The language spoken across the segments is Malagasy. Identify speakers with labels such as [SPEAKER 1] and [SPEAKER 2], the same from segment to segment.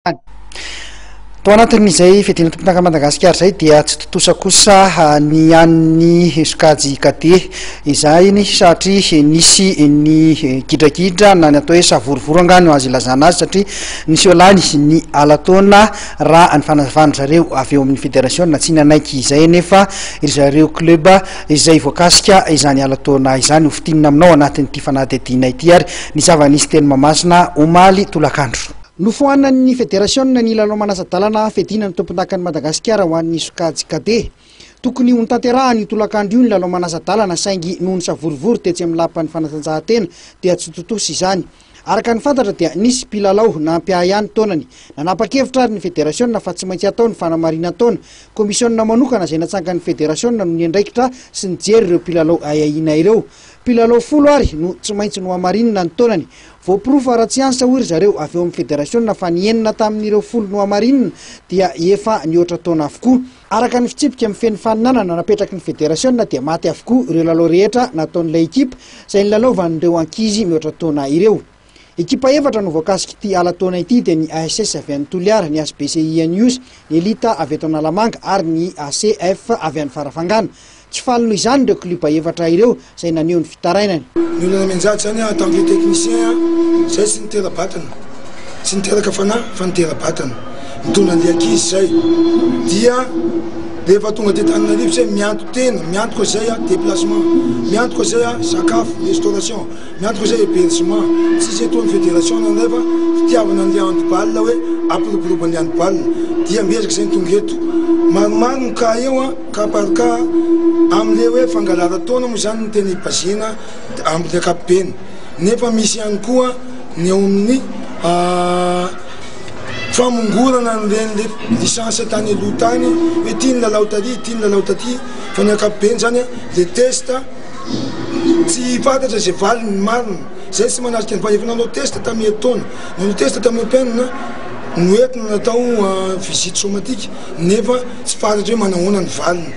[SPEAKER 1] Tao anatin'izay fiadiana tompondakan'i Madagasikara izay dia tsy tontosa kosa ny an'ny sokajy cadet izany satria nisy ny gidragidra na ny atao hoe savorovoro angaha no azo ilazana azy satria niseho lany ny ala-taona raha ny fanazavan-dry zareo avy eo amin'ny federasiona. Tsy nanaiky izay anefa ry zareo club izay voakasika izany ala-taona izany. Ho fintinina aminao anatin'ity fanadihadiana ity ary ny zava-nisy teny Mahamasina omaly tolakandro. Nofoanan'ny federasiona ny lalao manasa-dalana fiadiana ny tompondakan'i Madagasikara ho an'ny sokajy cadet. Tokony ho notanterahana io tolakandro io ny lalao manasa-dalana saingy noho ny savorovoro tetsy amin'ny lapan'ny fanatanjahantena dia tsy tontosa izany. Araka ny fantatra dia nisy mpilalao nampiahiahy ny taonany. Nanapa-kevitra ary ny federasiona fa tsy maintsy atao ny fanamarinan-taona. Komisionina manokana izay natsangan'ny federasiona no niandraikitra sy nijery ireo mpilalao ahiahiana ireo. Mpilalao folo ary no tsy maintsy nohamarinina ny taonany. Voaporofo ara-tsiansa hoy ry zareo avy eo amin'ny federasiona fa ny enina tamin'ireo folo nohamarinina dia efa nihoatra taona avokoa. Araka ny fitsipika mifehy ny faninanana napetraky ny federasiona dia maty avokoa ireo lalao rehetra nataon'ilay ekipa izay nilalaovan'ireo ankizy mihoatra taona ireo. Ekipa efatra no voakasik'ity ala-taona ity dia ny ASS avy any Toliara, ny HBCI any Ihosy, ny Elite avy eto Analamanga ary ny ACF avy any Farafangana. Tsy faly noho izany ireo klioba efatra ireo izay naneho ny fitarainany.
[SPEAKER 2] Ny olana mianjady zany en tant que technicien zay tsy nitera-batana, tsy niteraka fanahy fa nitera-batana, nitondra an'le ankizy zay dia rehefa tonga aty Antananarivo zay mianto-tena, miantoka zay déplacement, miantoka zay sakafo, restauration, miantoka zay hébergement, tsisy eto ny fédération nandray fa fitiavana an'le handball hoe ampiroborobo an'le handball dia miezaka zay ny tonga eto, maromaro ny cas eo an. Cas par cas, amin'ilay hoe fangalara-taona moa izany no tena i-baser-na amin'ny ankapobeny. Nefa misy ihany koa ny eo amin'ny famongorana an'ireny le licence tany aloha tany hoe ity nilalao tary, ity nilalao taty, fa ny ankapobeny izany le test tsy fantatra izay valiny marina. Izay tsy manatrika ny, efa nanao test tamin'ny herintaona, nanao test tamin'ny open, noentina natao visite somatique nefa Tsy fantatro hoe manahoana ny valiny.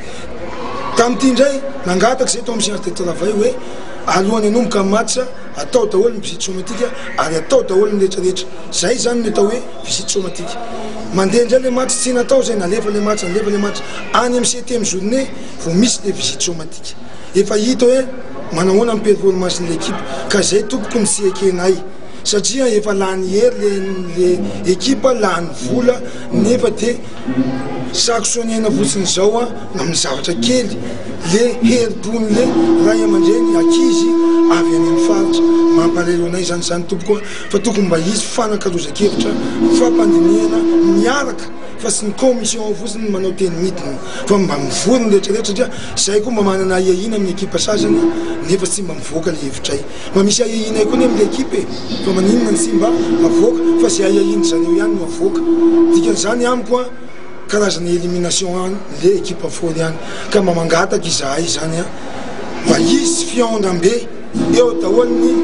[SPEAKER 2] Tamin'ity indray, nangataka izay tao amin'ny séance de travail hoe alohan'ny hanomboka ny match, atao daholo ny visite somatique ary atao daholo ny rehetra rehetra. Izay izany no atao hoe visite somatique. Mandeha indray ilay match, tsy natao izay, nalefa ilay match, nalefa ilay match. Any amin'ny septième journée vao misy ilay visite somatique. Efa hita hoe manahoana ny performance-n'ilay ekipa. Ka izay tompoko no tsy ekenay. Satria efa lany hery ilay ekipa, lany vola, nefa dia Saksoniana fotsiny izao an, amin'ny zavatra kely, le herim-pon'le ray aman-dreny ankizy avy any amin'ny faritra. Mampalahelo anay izany izany tompoko an, fa tokony mba hisy fanakalozan-kevitra, fampandinihana miaraka fa tsy ny commission ao fotsiny no manao teny midina fa mba mivory ny rehetra rehetra satria izahay koa mba manana ahiahiana amin'ny ekipa sasany nefa tsy mba mivoaka le hevitray. Mba misy ahiahianay koa anie amin'ilay ekipa e! Fa maninona no tsy mba avoaka fa izay ahiahian-dry zareo ihany no avoaka. Dikan'izany amiko an, karazana élimination an le ekipa foana ihany. Ka mba mangataka izahay izany an, mba hisy fihaonambe eo daholo ny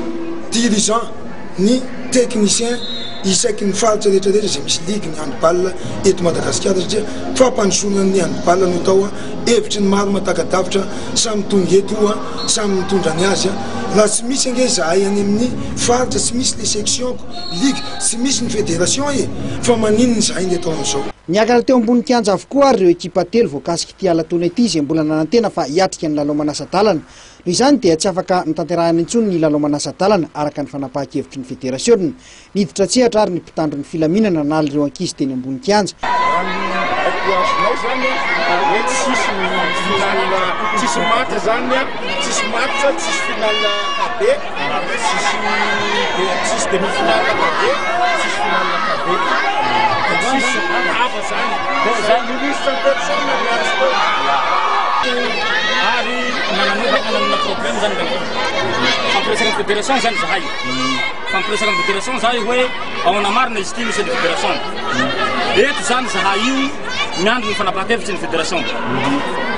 [SPEAKER 2] dirigeant, ny technicien isaky ny faritra rehetra rehetra izay misy ligue ny handball eto Madagasikara satria fampandrosoana ny handball no atao an, hevitry ny maro matakadavitra samy tonga eto io an. Samy mitondra ny azy an! Raha tsy misy ange izahay any amin'ny faritra tsy misy le section ko, ligue, tsy misy ny federation e! Fa maninona izahay ndeha atao an'izao?
[SPEAKER 1] Niakatra teo ambony kianja avokoa ary ireo ekipa telo voakasik'ity ala-taona ity izay mbola nanantena fa hiatrika ny lalao manasa-dalana. Noho izany dia tsy afaka notanterahina intsony ny lalao manasa-dalana araka ny fanapahan-kevitry ny federasiona. Niditra an-tsehatra ary ny mpitandro ny filaminana nanaly ireo ankizy teny ambony kianja.
[SPEAKER 3] Raha ny baiko azonay zany hoe tsisy ny finale, tsisy match zany, tsisy match, tsisy finale KB, tsisy tsisy demi finale KB, tsisy finale KB, tsisy rava zany. Zay ministre en personne niantso teo. Ary nananova nanana problème zany lalao. Fampiresaka ny fédération zany zahay. Fampiresaka amin'ny fédération zahay hoe ahoana marina izy ity monsieur ny fédération. Eto zany zahay io miandry ny fanapahan-kevitry ny fédération.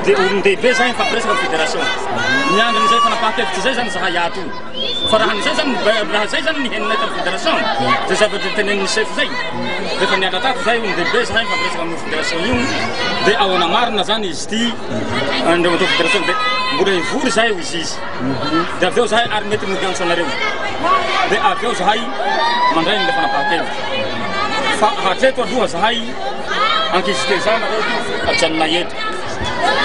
[SPEAKER 3] Dia olon-dehibe zahay mifampiresaka amin'ny fédération. Miandry an'izay fanapahan-kevitra izay zany zahay ato io. Fa raha an'izay zany raha zay zany ny henonay tamin'ny fédération, zay zavatra tenenin'ny chef zay, rehefa niala tato zahay olon-dehibe zahay mifampiresaka amin'ny fédération io, dia ahoana marina zany izy ity andriamatoa fédération dia mbola hivory zahay hoy izy. Dia avy eo zahay ary mety mody antso anareo. Dia avy eo zahay mandray an'ilay fanapahan-kevitra. Fa hatreto aloha zahay ankizy tezana reto ajanonay eto.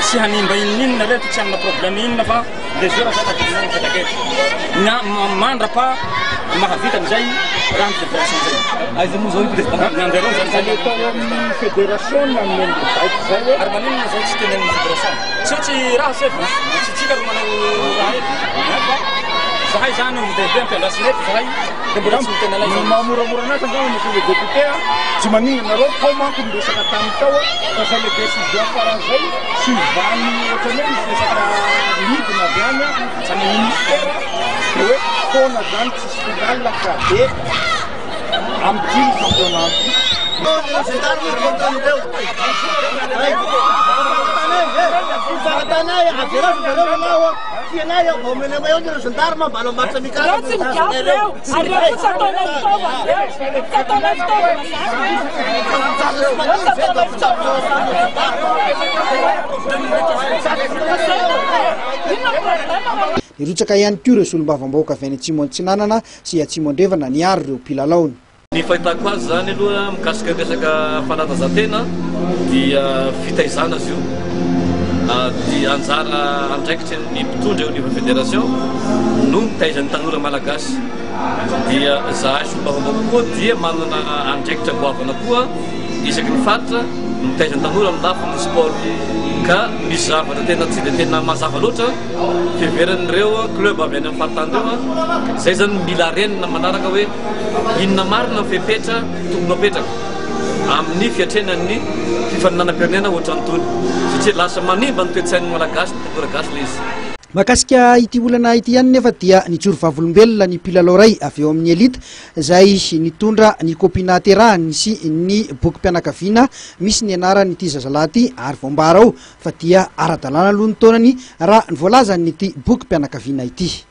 [SPEAKER 3] Tsy hanimba inoninona reto, tsy hanana problème inona fa le joueur zany ajanonay mipetraka eto. Na mandrapa mahavita an'izay raha ny fédération zay.
[SPEAKER 4] Aiza moa zao i président?
[SPEAKER 3] Ny anjareo zany zay.
[SPEAKER 4] Le tao amin'ny fédération no nanome ny baiko zay hoe.
[SPEAKER 3] Ary maninona zay tsy tenenin'ny fédération? Tsy hoe tsy raha chef, tsy tsika ro manao raha eto. Fa zahay zany olon-dehibe ampiandrasina eto zahay dia mbola tsy miteny anay
[SPEAKER 4] Ny
[SPEAKER 3] zany.
[SPEAKER 4] mahamoramora anazy angamba monsieur le député a, tsy maninona nareo, tao manko ny resaka tany tao a, fa zay le décision farany zay suivant-ny ohatran'ny hoe misy resaka midina avy any a, any ministère de hoe foana zany tsisy finale cadet amin'ity championnat ity.
[SPEAKER 5] Reo tsy migafy reo, ary reo koa tsy ataonay fitaovana reo, tsy ataonay fitaovana zany reo, reo tsy ataonay fitaovana zany reo. Zay no inona problème raha.
[SPEAKER 1] Nirotsaka ihany koa ireo solombavambahoaka avy any Atsimo Antsinanana sy Atsimo Andrefana niaro ireo mpilalaony.
[SPEAKER 6] Ny fahitako azy izany aloha mikasika ny resaka fanatanjahantena dia fitaizana izy io, dia anjara andraikitry ny mpitondra eo anivon'ny fédération no mitaiza ny tanora malagasy, dia zahay solombavambahoaka koa dia manana andraikitra goavana koa isaky ny faritra mitaiza ny tanora amin'ny lafiny sport, ka misy zavatra tena tsy dia tena mazava loatra fiheveran'ireo club avy any amin'ny faritany ireo, izay izany no mila harenina manaraka hoe inona marina ny fepetra tokony ho apetraka amin'ny fiatrehana ny fifaninanam-pirenena ohatran'itony satria lasa manimba ny toe-tsain'ny Malagasy ny tanora gasy ilay izy.
[SPEAKER 1] Mahakasika ity olana ity ihany nefa dia nijoro vavolombelona ny mpilalao iray avy eo amin'ny Elite izay nitondra ny kopia nahaterahany sy ny bokim-pianakaviana misy ny anaran'ity zazalahy ity ary voambara ao fa dia ara-dalàna aloha ny taonany raha ny voalazan'ity bokim-pianakaviana ity.